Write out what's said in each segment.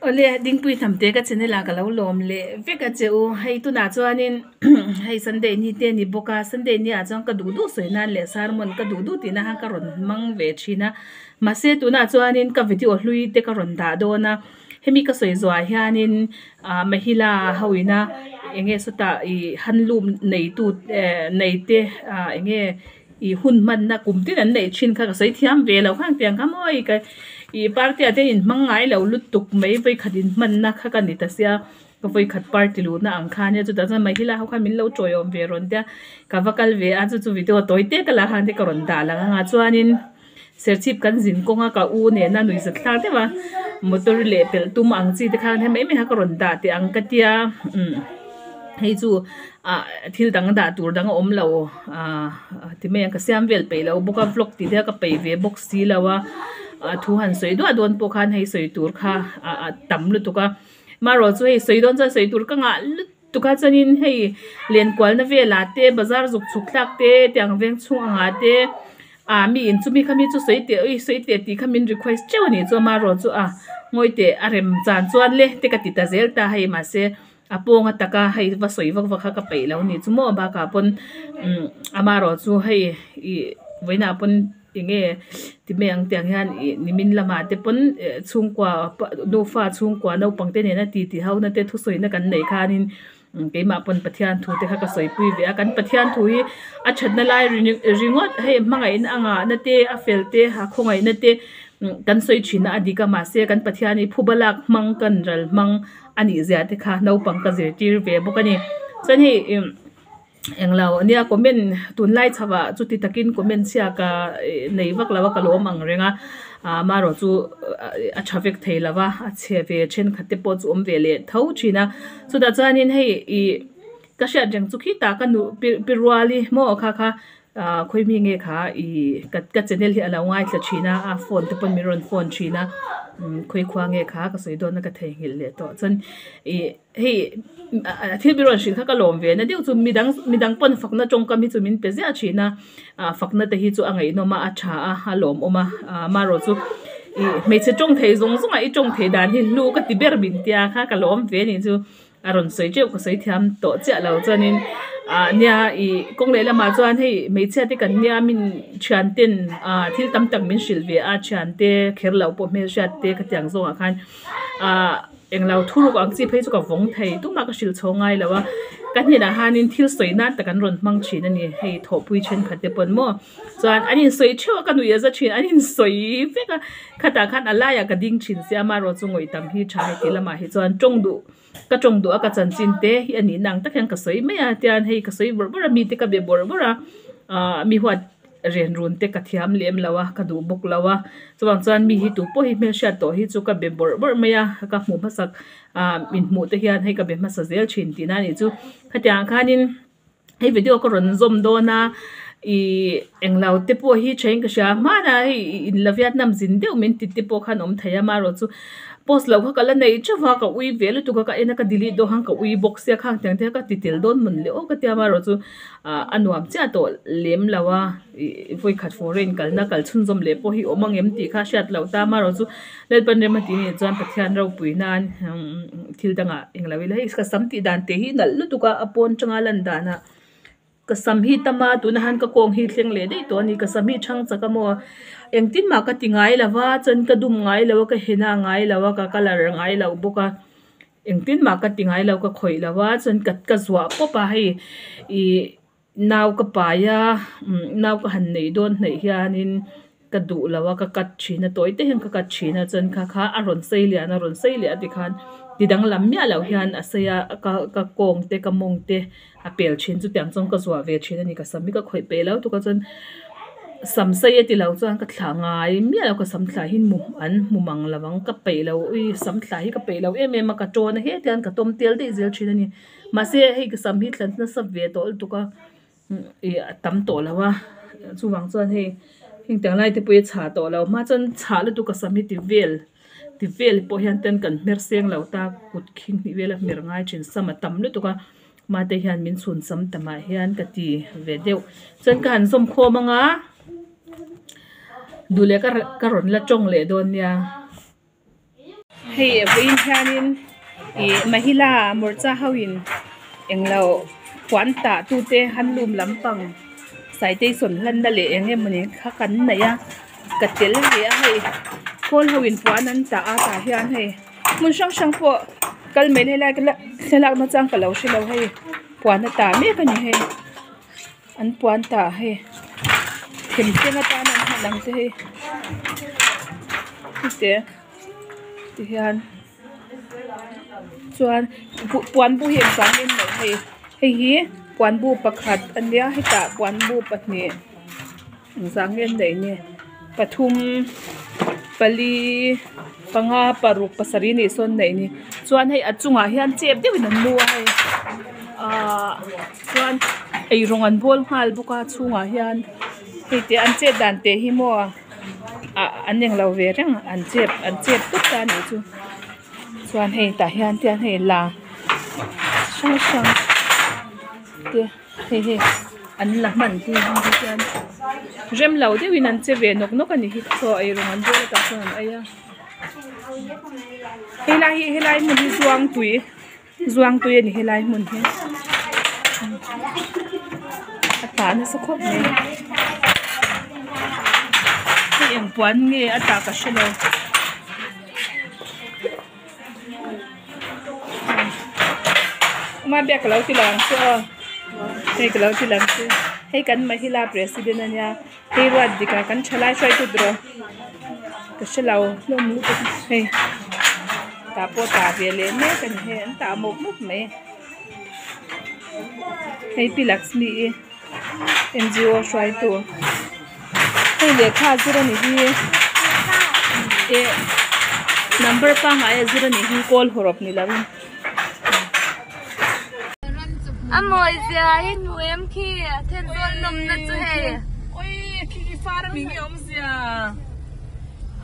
Awle Dingpui Hnamte ka channel ah ka lo lawm leh vek a che u. Hei tunah chuanin hei Sunday ni te a ni bawk a, Sunday ni ah chuan ka duh duh sawi nan leh sermon ka duh duh tihna khan ka rawn hmang ve thin a. Mahse tunah chuanin ka video hlui te ka rawn dah dawn a, hemi ka sawi zawhah hianin ah mahila ho ina eng nge sawtah ih handloom neitu eh nei te ah eng nge. Ih hun hmanna kum tin an neih thin kha ka sawi thiam ve lo khang tiang kha maw ih ka ih party ah te in hmang ngai lo lutuk mai vawikhat in hmanna kha ka ni ta sia ka vawikhat party luhna ang kha ania chutah chuan mahila ho khan min lo tawiawm ve rawn tia ka va kal ve a chu chu video tawi te ka la khan te ka rawn dah lang anga chuanin serchhip kan zin kawng a ka u nena nuih zat thlak deuh a motor leh pelh tum ang chi te khan hemi mai mai kha ka rawn dah teh ang ka tia umm hei chu ah thil dang dah tur dang a awm lo ah ti mai ang ka siam vel peih lo bawk a vlog tih te ka peih ve bawk si lo a ah thu han sawi duah dawn pawh khan hei sawi tur kha ah a tam lutuk a marawh chu hei sawi dawn chuan sawi tur ka ngah lutuk. Tukah chuanin hei lenkualna velah te bazar zuk chhuk thlak te tiang veng chhung angah te ah mi in chumi kha mi chu sawi teh ui sawi teh tih kha min request teuh a nih chu amaherawh chu a ngawi teh a rem chan chuan le te ka ti ta zel ta hei mahse a pawnga taka hei va sawi vak vak kha ka peih lo a nih chu maw bakah pawn umm amaherawh chu hei ih vawiinah pawn. Enge ti mai ang tiang hian ih nimin lamah te pawn eh chhungkua nufa chhungkua naupang te nena ti ti ho na te thusawi na kan neih khanin keimah pawn Pathian thu te kha ka sawi pui ve a kan Pathian thu hi a thatna lai ringawt hei hmangaihna a ngahna te a fel te ha khawngaihna te kan sawi thin a a dik a mahse kan Pathian hi phuba lak hmang kan ral hmang a nih zia te kha naupang ka zirtir ve bawk a ni chuan hei ih. Englo ania comment tunlai chhoah chuti takin comment chhia ka nei vak lo a ka lawm ang reng a ah marawh chu a tha vek thei lo va a chhe ve thenkhat te pawh chu awm ve leh tho thin a chutah chuanin hei ih ka hriat reng chu khitah ka nu pi ruali maw kha kha ah khawi mi nge kha ih ka channel hi a lo ngaithla thin a a phone te pawn min rawn phone thin a khawi khua nge kha ka sawi dawn a ka theihnghilh leh tawh chuan ih. Hei a thil bi rawn hrilh kha ka lawm ve na deuh chu midang midang pawn fakna tawngkam hi chu min pe ziah thin a ah fakna te hi chu a ngaihnawm a a tha a a lawmawm a ah marawh chu ih hmeichhe tawng thei zawng zawng ah i tawng thei dan hi hlu ka ti ber min tia kha ka lawm ve anih chu a rawn sawi teuh ka sawi thiam tawh chiah lo chuanin ah nia ih kawng leh lamah chuan hei hmeichhia te kan nia min thian ten ah thil tam tak min hrilh ve a thian te kher loh pawh hmelhriat te khatiang zawngah khan ah. Englo thuruk ang chi phei chu ka vawng thei tumah ka hrilh chho ngai lo a, ka hnenah hianin thil sawi nan tak an rawn hmang thin a ni, hei thawhpui thenkhat te pawn maw chuan an insawi theuh a ka nuih a za thin an insawi vek a, khatah khan a laiah ka ding thin sia amaherawh chu ngawih tam hi tha heti lamah hi chuan tawng duh ka tawng duh a ka chanchin te hi a nihna ang tak hian ka sawi mai a tian hei ka sawi bawrh bawrh a mite ka be bawrh bawrh a ah mi huat Ren run te ka thiam lem lo a, ka duh bawk lo a. Chuvang chuan mi hi tu pawh hi hmelhriat tawh hi chu ka be bawrh bawrh mai a, ka hmuh hmasak ah min hmuh te hian hei ka be hmasa zel thin tihna a nih chu. Khatiang khanin hei video ka rawn zawm dawn a, ih englo te pawh hi thain ka hria hmanah hei inla Vietnam zin deuh min ti te pawh khan awm thei a, amaherawh chu Post loh kha ka la nei theuh a, ka ui ve lutuk a, ka en a ka delete deuh khan ka ui bawk sia khang tiang te kha ka ti tel dawn mawn le aw ka tia amaherawh chu ah a nuam chiah tawh lem lo a ih vawikhat foreign kalna kal chhunzawm leh pawh hi awm ang em tih kha hriat loh ta amaherawh chu Lalpan rem a tih nih chuan Pathian ropui nan thil dangah englo ila hei ka sam tih dan te hi nalh lutuk a a pawn tanga lan danah. Ka sam hi tam a, tunah hian ka kawng hi thleng leh daih tawh a ni. Ka sam hi chhang chak a maw? Engtin mah ka ti ngai lo va, chuan ka dum ngai lo a, ka henna ngai lo a, ka colour ngai lo bawk a. Engtin mah ka ti ngai lo, ka khawih lo a, chuan ka ka zuah pawp a hei ih nau ka pai a, umm nau ka han neih dawn hnaih hianin ka duh lo a, ka cut thin a, tawi te hian ka cut thin a, chuan kha kha a rawn sei lian a rawn sei leh a tikhan ti danglam miah loh hian a sei a, ka ka kawng te ka mawng te a pel thin chutiang chuan ka zuah ve thin a ni ka sam hi ka khawih peih lo tuk a chuan sam sei a ti lo chuan ka thlah ngai miah lo ka sam thlah hi mu an hmu mang lo ang ka peih lo ui sam thlah hi ka peih lo em em a ka tawn a hetiang hian ka tawm tel daih zel thin a ni mahse hei ka sam hi thla nasa ve tawh lutuk a. Ih a tam tawh lo a chuvang chuan hei heng tiang lai te pawh hi a chhah tawh lo hma chuan chhah lutuk a sam hi ti vel ti vel pawh hian ten kan hmer seng lo ta kut khing hnih vel a hmer ngai thin sam a tam lutuk a mate hian min chhun sam tamah hian ka ti ve deuh chuan ka han zawm khawm ang a duh leh ka rawn la tawng leh dawn nia. Hei vawiin hianin ih mahila morcha ho in englo puan tah tute handloom lampang citation hlanna leh eng emawni kha kan neih a ka tel ve a hei khawl ho in puan an tah a tah hian hei hmun hrang hrang pawh kal mai helai ka thlalak na chang ka lo hrelo hei puan a tah mek a ni hei an puan tah hei themteng atana an hman ang te hei hete tihian chuan puan bu hi engvang nge maw hei hei hi puan bu pakhat ania hetah puan bu pahnih engzah nge an neih ni pathum pali panga paruk pasarih anih sawn neih ni chuan hei a chungah hian chep deuhin an lu a hei ahh chuan eirawng an bawl nghal bawk a chhungah hian hei te an chet dan te hi maw ah an englo ve reng an chep an chep tawp ta anih chu chuan hei tah hian te hian hei la hrang hrang te hei hei an la hman hi hei hian rem lo deuhin an che ve nawk nawk anih hi chaw eirawng an bawl atah chuan an ei a helai hi helai hmun hi zuangtui Zuangtui a ni helai hmun hi a tah nasa khawp mai hei eng puan nge a tah ka hrelo uma biak ka lo ti lang che aw hei ka lo ti lang che hei kan mahila president ania hei ruat dik a kan thalai hruaitu tawh ka hrelo hlawm lutuk hei. Tah pawh tah ve leh mek a ni hei an tah mawp mawp mai hei pi Laxmi i N G O hruaitu hei lehkha a zir a ni hi eh number pangngai a zir a ni hi kawl hawrawp ni lo in. A mawi zia hi hnu em khi Thenzawl nawmna chu hei. Oi khi khi farming hi a awm zia.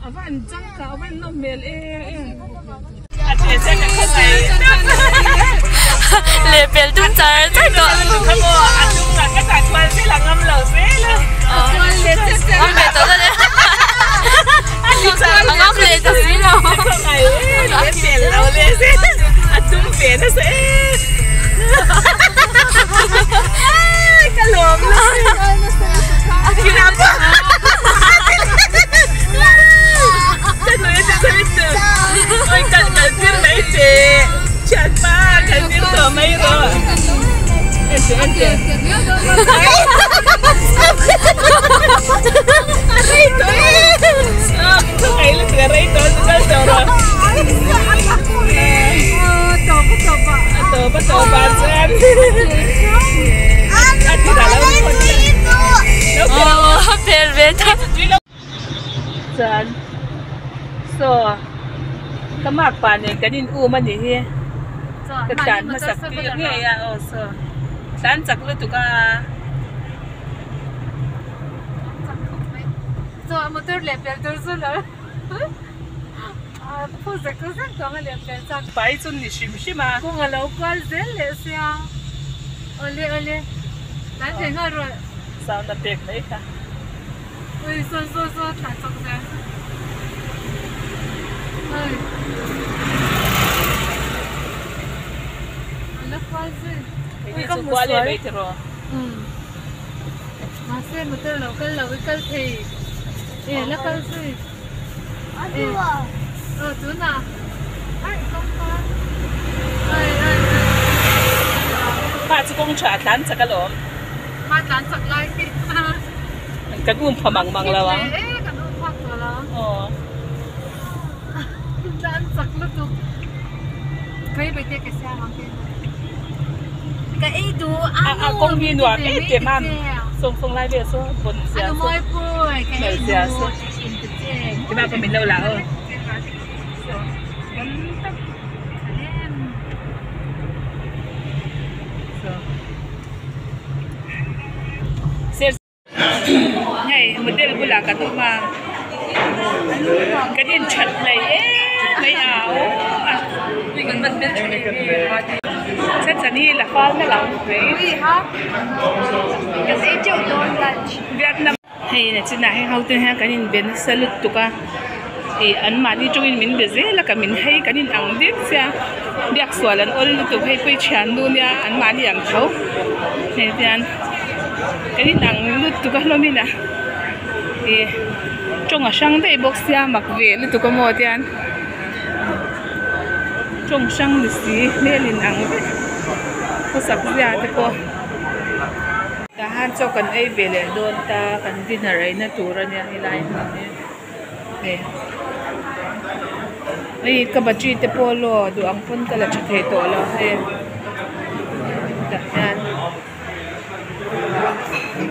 A va an chang ka a va an nawm hmel e Leh pel tum char char tawh. Ngam leh tawh dawn e. A ngam leh ta si lo. Chuan saw ka makpa nen kan in um a nih hi ka tlan hmasak tir ngei a aw saw tlan chak lutuk a. Pai chu ni hrim hrim a. Sound a pek mai kha. Ui saw saw saw thla chawk zel chu ui a la kual zui ui ka hmu sual umm mahse motor lo kal lo i kal thei e la kal zui e aw tunah aih kawngka ai ai ai Kha chu kawng tha a tlan chak alawm. Kha tlan chak lai khi. Kan um pha mang mang lo ang. Kan um phak tawh lo ang. Aw. Tlan chak lutuk. Kei bai te ka siam ang te. Ka ei duh a nu. A kawng hi nuam em em a. Sawng sawng lai vel saw bon zia saw. A nu mawi pui ka ei duh. Tima pa min lo la aw. Hei model bulah kan awm a kan inthat hleih em mai a aw a chachani la fal na lang mai Vietnam hei na chinah heng ho te hian kan inbe nasa lutuk a. Ih an mahni tawngin min be zel a ka min hei kan in ang dek sia biak sual an awl lutuk hei pawh hi thiannu nia an mahni ang tho hei tian kan in ang lutuk a hlawm in a ih tawng a hrang daih bawk sia mak ve lutuk a maw tian tawng hrang ni si hmel in ang vek khawsak zia te pawh. Tah hian chaw kan ei ve leh dawn ta kan dinner ei na tur a nia helai hmun hi hei hei ka battery te pawh law duh ang pawn ka la tha thei tawh lo hei tah hian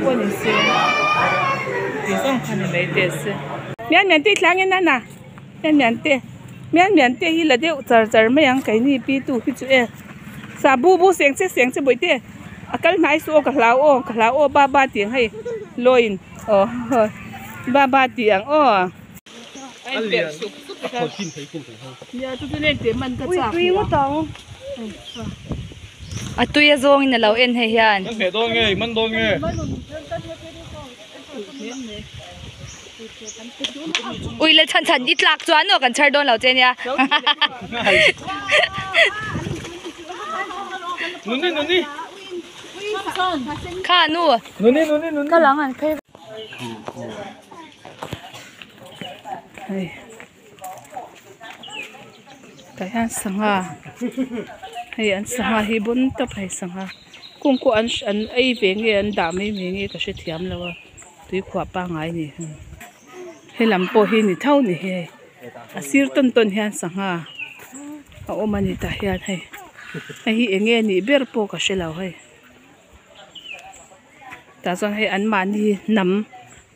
pawh ni se tih zawng kha ni mai teh se. Mian mian te i tlang en a na mian mian te mian mian te hi la deuh char char mai ang keini pi tu hi chu e sa bu bu seng che seng che bawihte. A kal hnai suh aw ka hlau aw ka hlau aw ba ba tih ang hei lawiin aw ba ba tih ang aw. A in perh suk suk a nia chu chu nen teh man ka chak nia. A tui a zawngin a lo en hei hian. Kan hmeh dawn nge man dawn nge. Ui la chhan chhan i tlak chuan aw kan chhar dawn lo che nia. Nuni nuni. Kha nu. Nuni nuni nuni. Ka lang an phei. Hei. Tah hian sangha hei an sangha hi bon tawp hei sangha kung kawh an an ei ve nge an dah mai mai nge ka hrethiam lo a. Tui khuah pangai ni helam pawh hi ni tho ni hi hei a sir tawn tawn hian sangha a awm a ni tah hian hei hei hi eng nge nih ber pawh ka hre lo hei tah chuan hei an mahni hnam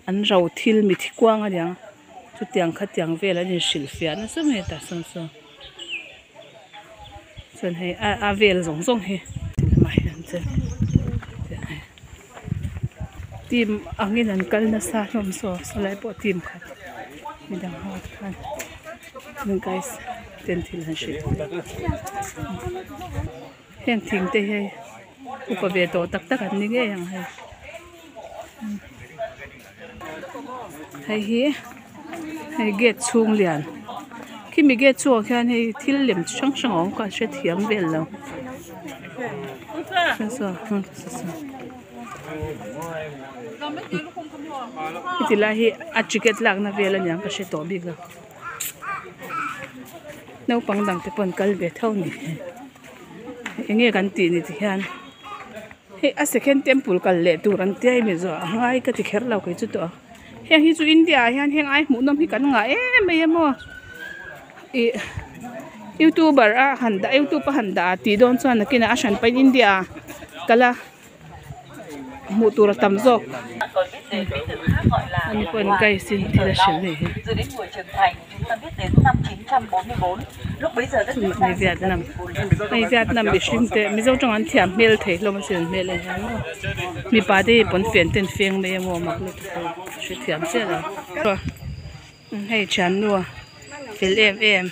an ro thil mithi kuang a niang chutiang khatiang vel an inhrilh fiah nasa mai a tah sawn sawn chuan hei a vel zawng zawng hi ti lamah hian chuan. Team angin an kal nasa hlawm saw sawlai pawh team khat midang ho te khan chuan guys ten thil han hrilh heng thing te hi upa ve tawh tak tak an ni ngei ang hei hei hi hei gate chhung lian khimi gate chhungah khian hei thil lem chi hrang hrang a awm kha a hrethiam vel lo. Heti lai hi a ticket lakna vel a niang ka hre tawh bik lo naupang dang te pawh an kal ve tho a ni eng nge kan tih ni ti hian hei a second temple kal leh tur an tia emi zawh a ngai ka ti kher lo kei chu tawh heng hi chu India ah hian heng ai hmuh nawm hi kan ngah em mai a maw. Ih youtuber a han dah youtube a han dah tih dawn chuan nakinah a hran pahin India kala hmuh tur a tam zawk ani pawhin guys in thil a hrilh nei hi hei Vietnam hei Vietnam mihring te mizo tawng an thiam hmel thei hlawm a sin hmel en hian maw mipa te hi pawnfen te an feng mai a maw mak lutuk a hrethiam chiah lo. Hei thiannu a fel em em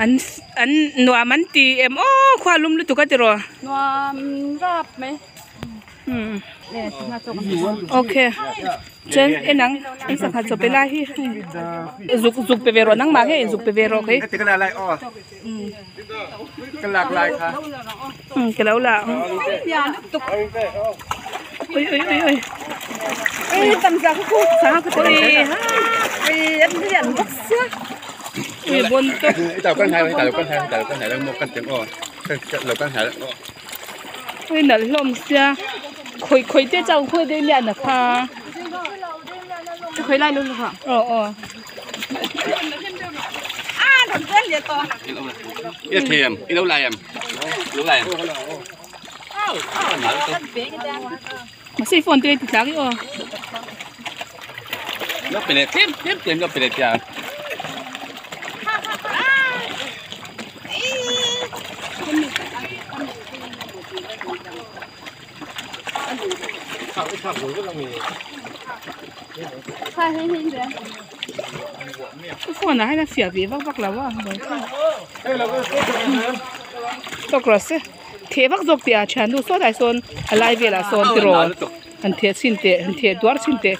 an an nuam an ti em aw khua lum lutuk a tiraw nuam rap mai okay chuan en ang an sangha chaw pe lai hi zuk zuk pe ve rawh nangmah nge in zuk pe ve rawh kei ka lo la ang ui ui ui ui ui tam za khu khu sangha khu ui ha ui an lian bawk sia ui bon tawp ui nalh hlawm sia khawi khawi te chauh khawi te lian a kha khawi lai lu kha aw aw Mahse phone te ti tlak i aw. Phone ah hian a fiah ve vak vak lo a tawk rawh se theh vak zawk tih ah thian nu saw lai sawn a lai velah sawn tiraw han theh chhin teh han theh duar chhin teh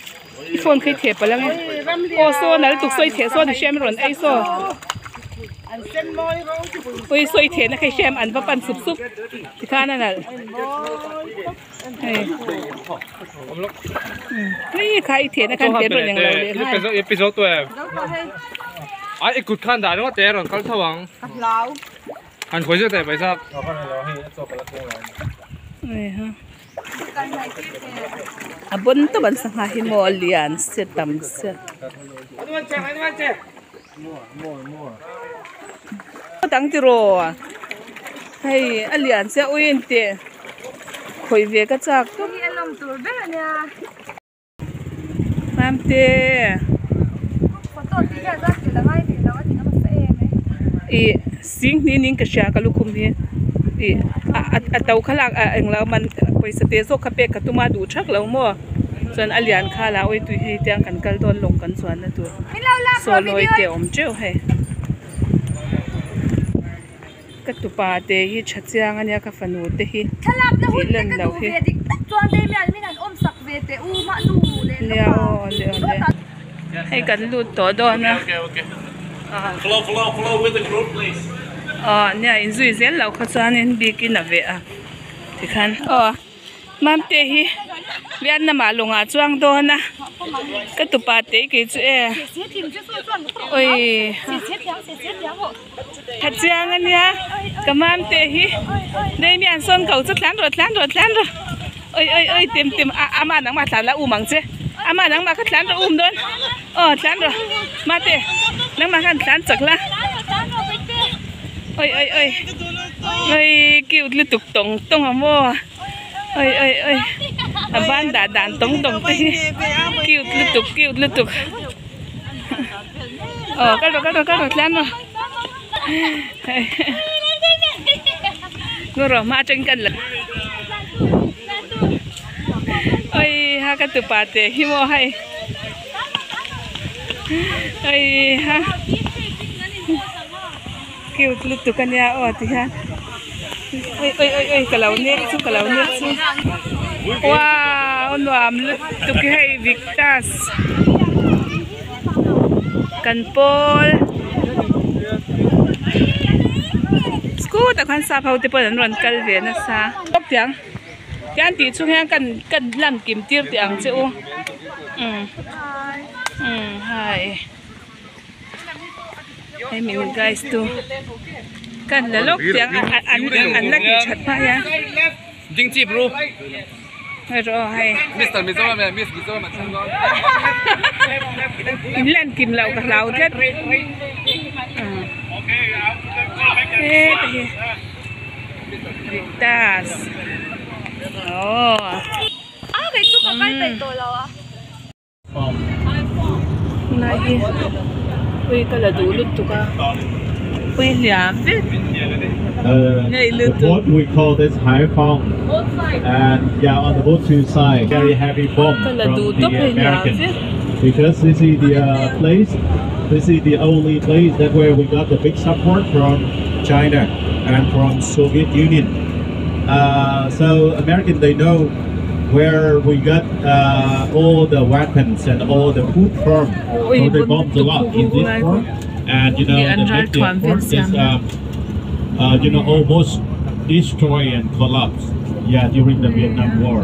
i phone kha i theh palh ang e. Aw saw nal tuk sawi theh sawn i hriam rawn ei saw. Ui sawi thehna kha i hriam an va pan sup sup tikhan a nalh. Hei ui kha i thehna khan te rawn englo leh nghal. Ai i kut khan dah ringawt te rawn kal tho ang. An khawi zet e paisa. A bon tawp an sangha hi maw a lian sia tam sia. Dang tiraw hei a lian sia ui engteh khawih ve ka chak tawp. Mamte ih sing hnih niin ka hria ka lukhum hi ih a to kha lak ah englo man pawisa te zawk kha pek ka tum a duh thak lo maw chuan a lian kha la awi tui hei tiang kan kal dawn lawng kan chuan na tur saw lawi te a awm teuh hei. Ka tupa te hi tha chiang ania ka fanu te hi tih lan loh hi. Nia aw awle awle hei kan lut tawh dawn a aw nia inzui zel loh kha chuanin bikin a veh a tikhan aw. Mamte hi Vietnam ah lawngah a chuang dawn a ka tupa te kei chu e awii tha chiang a nia ka mamte hi Damian sawn ko chu tlan rawh tlan rawh tlan rawh awi awi awi tim tim a ama nangmah tlan la um ang che ama nangmah kha tlan rawh um dawn aw tlan rawh mate nangmah khan tlan chak la awi awi awi awi cute lutuk tawng tawng ang maw. Oi oi oi a ban dah dan tawng tawng te hi cute lutuk cute lutuk aw kal rawh kal rawh kal rawh tlan rawh ngaw rawh hma atangin kan la oi ha ka tupa te hi maw hei oi ha cute lutuk ania aw ti hian oi oi oi oi ka lo nek chu ka lo nek chu wow nuam lutuk hi hei victus kan pawl scooter khan sap ho te pawn an rawn kal ve nasa tiang tiang tih chhung hian kan kan lan kim tir teh ang che u umm umm hai. Hei min guys tu kan la lawk tiang a an an la tih that hma hian Ding chi bro hei rawh aw hei Mister Mizoram eh Miss Mizoram an chhang dawn in lan kim loh ka hlau tlat heta hi Victus aww Tunlai hi ui ka la duh lutuk a ui hliam vek ngei lutuk. Ka la duh tawp hei hliam vek. Where we got uh, all the weapons and all the food from. So they bombed a lot in this port, and you know the Mekong port is um, uh, you know almost destroyed and collapsed. Yeah, during the Vietnam War,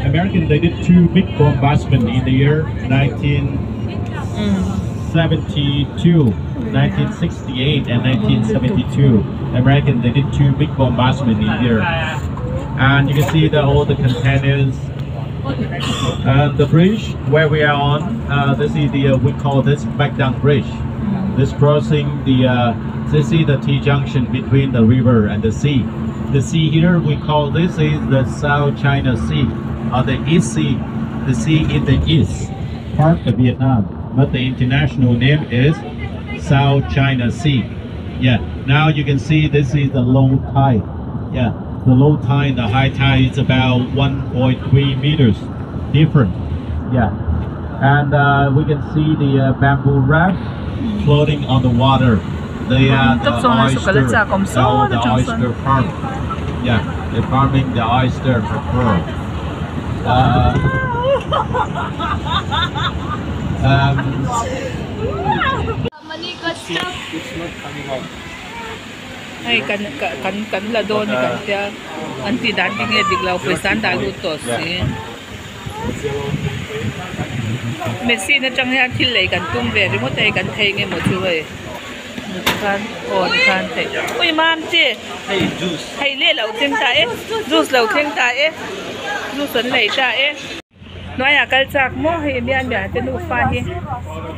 American they did two big bombardment in the year 1972, 1968, and 1972. American they did two big bombardment in here and you can see that all the containers and the bridge where we are on uh, this is the uh, we call this Bachdang Bridge this crossing the uh, this is the T junction between the river and the sea the sea here we call this is the South China Sea or the East Sea the sea in the east part of Vietnam but the international name is South China Sea yeah now you can see this is the low tide yeah the low tide and the high tide is about 1.3 meters different yeah and uh, we can see the uh, bamboo raft floating on the water the, uh, the oyster, oh, the oyster farm yeah they're farming the oyster for pearl uh, Hei kan kan kan la dawn a kan tia an tih dan hi nge dik lo pawisa an dah lut tawh si machine atang hian thil lei kan tum ve ringawt a hei kan thei nge maw chu hei tikhan aw tikhan theih ui mam che hei leh lo thleng ta e juice lo thleng ta e juice an lei ta e. Hnuaiah kal chak maw hei mian mian te nufa hi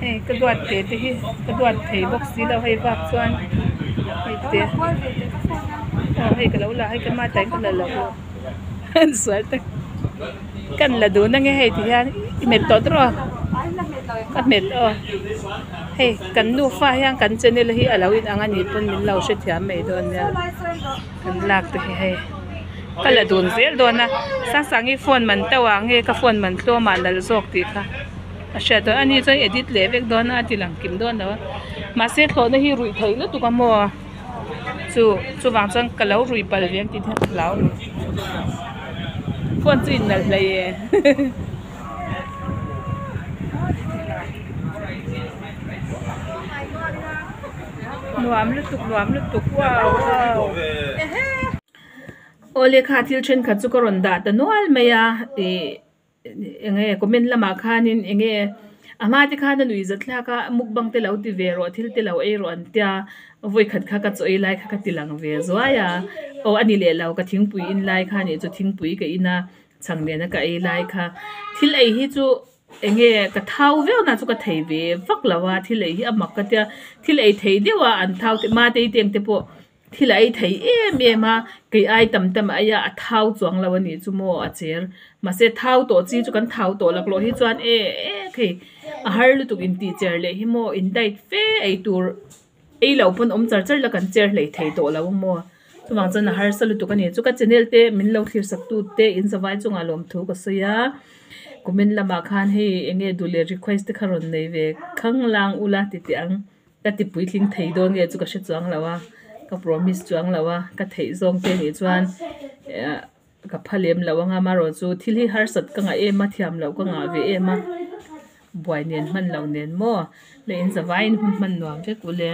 hei ka duat te te hi ka duat thei bawk si lo hei vak chuan hei te aw hei ka lo la hei ka ma tain ka la lo sual tak kan la dun ange hei ti hian i met tawh tawh a ka met aw hei kan nufa hian kan channel hi a lo inang a nih pawn min lo hrethiam mai dawn nia. Kan lak te hi hei ka la dun zel dawn a Sangsangi phone man teuh ah nge ka phone man tlawm ah nalh zawk tih kha a hriat dawn ani chuan edit leh vek dawn a a ti lang kim dawn lo a mahse thlawhna hi ruih theih lutuk a maw chu chuvang chuan ka lo rui palh ve ang tih te ka hlau a ni phone chu in nalh hlei e. Nuam lutuk nuam lutuk wow wow Awle kha thil thenkhat chu ka rawn dah ta nual mai a ih eng nge comment lamah khanin eng nge a hma te khan a nuih zat thlak a mukbang te lo ti ve rawh thil te lo ei rawh an tia vawikhat kha ka chaw ei lai kha ka ti lang ve zuai a aw a ni leh lo ka thingpui in lai kha nih chu thingpui ka in a chhang nena ka ei lai kha thil ei hi chu. Enge ka thau viau na chu ka thei ve vak lo a thil ei hi a mak ka tia thil ei thei deuh a an thau te matei te ang te pawh thil a ei thei em em a kei ai tam tam a ei a a thau chuang lo a nih chu maw a cher mahse thau tawh chi chu kan thau tawh laklawh hi chuan e ek hei a har lutuk intih cher leh hi maw in diet fe ei tur ei loh pawn awm char char la kan cher hlei thei tawh lo a maw chuvang chuan a harsa lutuk a ni chu ka channel te min lo thlir sak tu te in zavai chungah lawmthu ka sawi a comment lamah khan hei eng nge duh leh request te kha rawn nei ve khang lang ula ti teh ang ka ti puitling thei dawn nge chu ka hre chuang lo a ka promise chuang lo a ka theih zawng te nih chuan eh ka pha lem lo anga amaherawh chu thil hi harsat ka ngah em a thiam loh ka ngah ve em a buai nen hman loh nen maw leh in zavaiin hun hman nuam vek ule.